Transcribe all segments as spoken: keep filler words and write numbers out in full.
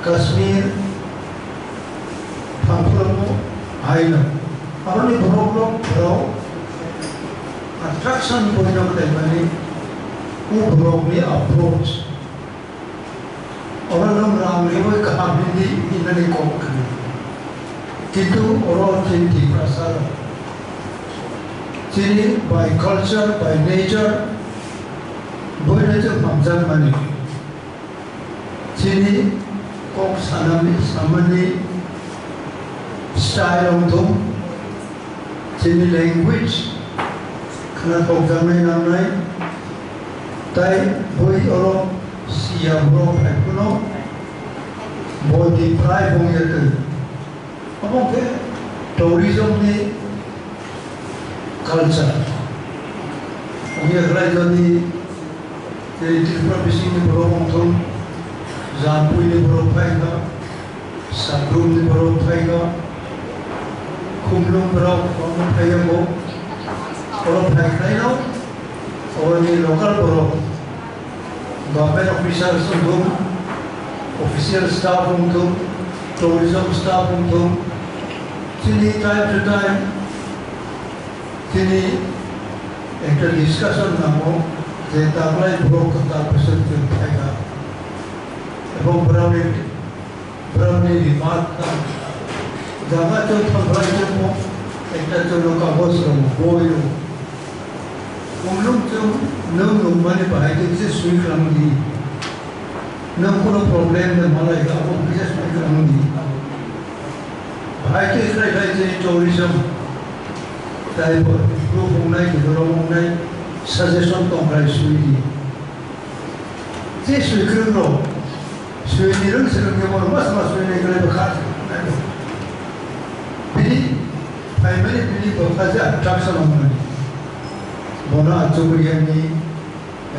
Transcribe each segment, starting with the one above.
Kashmir, Tangkhulamo, haino. Aroni borok rok, borok attraction point of the money, o borokni approach. Oro nwng rang riwi kaham hindi hinani kok khna. Kintu oro chini Tiprasa rok. Chini by culture, by nature, boino chwng hamjakmani. Chini kok sanani, samani style wngthung, chini language khna thokjaknai nangnai, tai bui oro siya borok phai phano bo di prai bongya twi. Obo khe tourism ni culture. Wngya khlai jodi tei Tripura bisingni borok wngthung, Jampui ni borok phaikha, Sabrum ni borok phaikha, Khumlung borok omo phaiya bo. Borok phaikhlaino oboni local borok. Government officers wngthung, official staff wngthung, tourism staff wngthung, chini time to time chini ekta discussion nango je taklai borok kwtal bwswk chwng phaikha ebong borokni Borokni remark tang. Jaga chwng thangkhlai chwngmo ekta chwngno kagoj rwmo, boi rwmo. Kumlung chwng nwng nungmani bahai khe kisa sui khwlangdi. Nwng kuno problem de malai kha, abo kisa sui khwlangdi. Bahai khe khlai khlai je tourism. Tai bo group wngnai, develop wngnai, suggestion tongkhlai suidi. Je sui kwrwng rok, sui ni rwng se rwng khe bono mas mas sui nai kwlai bwkha. Bini phaimani bini bwkha je attraction wngmani. Bono achugwi yakni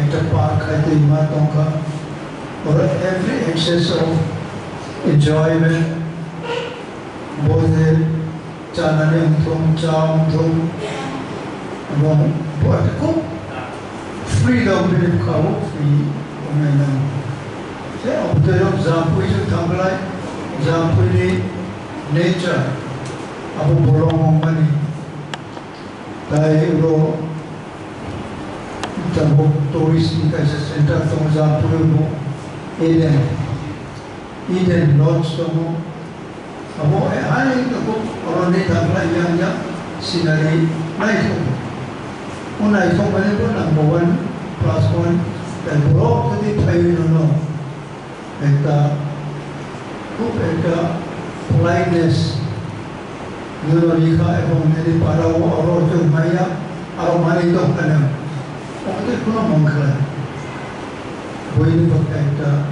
ekta park khai twi ma tongkha. Oro every access of enjoyment, bo je chanani wngthung, cha wngthung, ebong bo khe khub freedom bini bwkha-o free wngnai nang. Tei obotwi rok Jampui chwng thangkhlai, Jampui ni nature abo bolong wngmani. Tai oro tabuk tourist ni kaisa center tongo, Jampui bo Eden, Eden Lodge tongo. Abo hai tabuk oro ni thangkhlai yang yang scenery naithok. O naithok mani bo number one plus one. Tai borok jodi phaiwi nono ekta, khub ekta politeness nono rikha ebong nini para o oro chwng maya aro manwi tong kha nang. Omo tei kheno mankha. Buini bo ekta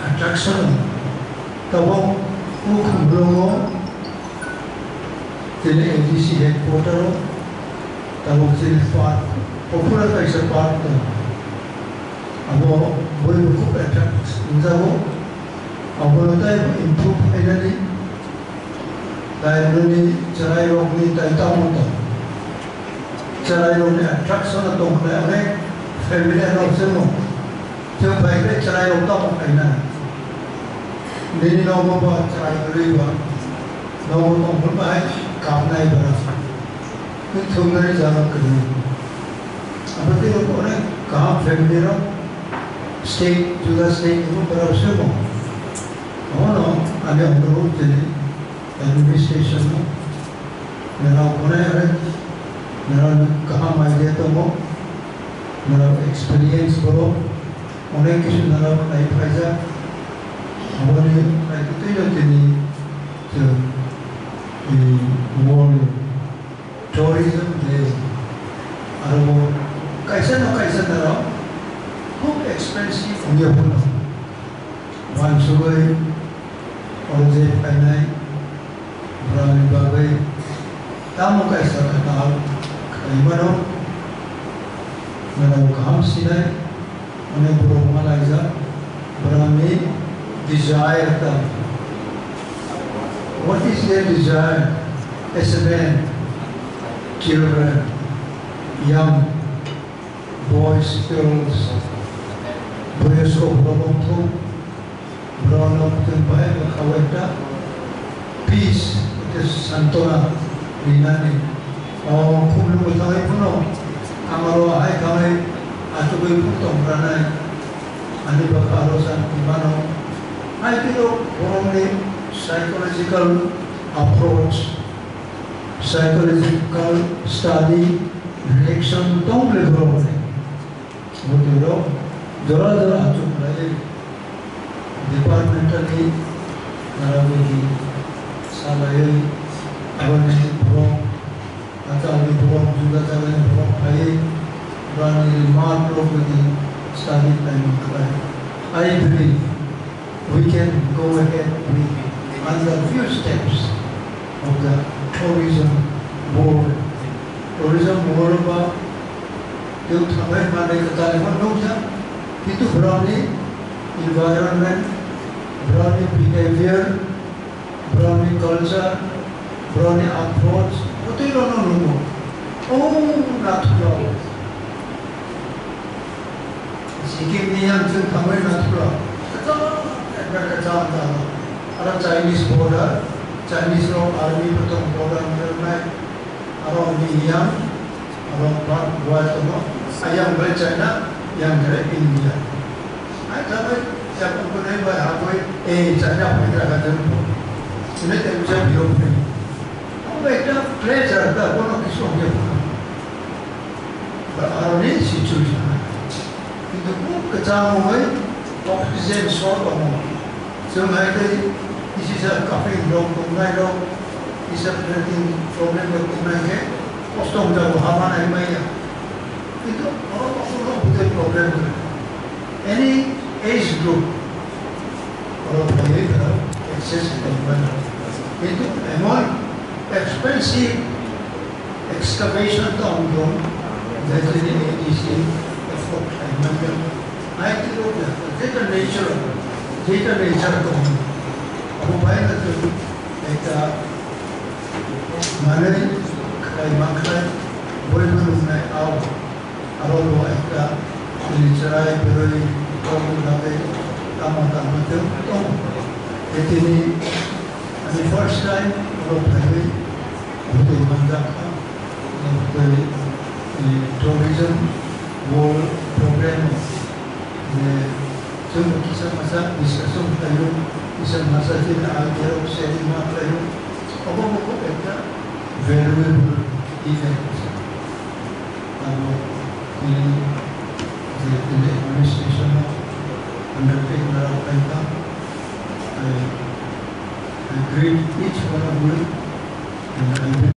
attraction. Tabok o Khumlungo tini A D C headquarter o tabok chini park, popular kaisa park tongo. Abo buini khub attract wngjago. Abono tei improve khainani tai nini chwrairokni tai tamo tong. Chwrairokni attraction tong khlai onek family rok chwngno. Chwng bai khe chwrairok tamo khaina. Nini nogo ba chwrai kwrwi ba. Nogo tongphuru bahai kapnai bara. Thumnani jaga kwrwi. Abo tei rok onek kaham family rok state, juda state ni borok se bo. Abono ani onurodh tini administration no. Nirok onek onek, nirok kaham idea tongo, nirok experience borok, onek kisu nirok nai phaijak. Aboni nai twi no tini chwng, eh, world Tourism Day. Aro bo kaisa no kaisa naro khub expensive wngya phano. Wansugwi oro je phainai borokni bagwi tamo kaisa kwtal khlai mano. Naro kaham sinai. Onek borok ma laijak, borokni desire ta. What is their desire as a man? Children, young, boys, girls, boyosko borok wngthung, Borok no twi bai kha ekta peace, ekta santona rinani. O khumlungo thangwi phano ang aro hai khanai achugwi phuk tong ranai. Ani bwkha aro santi mano. Hai tino borokni psychological approach, psychological study, reaction tong le borokni. Bwtwi rok jora jora achuk lai departmentally naragwi salaiwi aboni borok achukni borok juga jagani borok phaiwi bani remark rok bwtwi study khlaima khlai. I believe we can go ahead with another few steps of the tourism world. Tourism world ba tei thangnai manwi kwtal phano nukya, kintu borokni environment, borokni behavior, borokni culture, borokni approach, bwtwi rokno nungo. O nathok. Sikkim ni yang chwng thangwi nathok. Kwcham, ekbar kwcham tamo. Aro Chinese border, Chinese rok army bo tong border ni rwnai. Aro ni yang, aro bak buai tongo. Ayang bai China, yang bai India. Ai kha bai, ya ko ko nai bai ha bai, eh, China bai ra ga jeng ko. Sine te uja biro bai. Abo ekta pleasure da, kono kisu hokhe. Ba aroni situation. Kintu khub kwchang wngwi oxygen short tongo. Chwng hai tei kisi sa coughing rok tongnai rok, kisa breathing problem rok tongnai khe kosto wngjago, hama nai maya. Kintu oro kosto no bwtwi problem wngkha. Any age group, oro phaiwi borok access khlaimano. Kintu emon expensive excavation tong tong, jai jai ni A D C effort khlaimano. Ai tiro jeta nature, jeta nature tong, abo bai na tong, ekta manwi khlai ma khlai, boi ma nungnai au. Aro bo ekta chini chwrai bwrwi kokni bagwi tamo tamo tei tongo. Tei tini ani first time oro phaiwi bwtwi manjak kha. Bwtwi, eh, tourism world program o je chwng kisa masa discussion khlaio, kisa masa chini idea rok sharing ma khlaio. Obo bo ekta valuable event. Abo tini je tini administration o undertake narok khaikha. I, I greet each one of you and I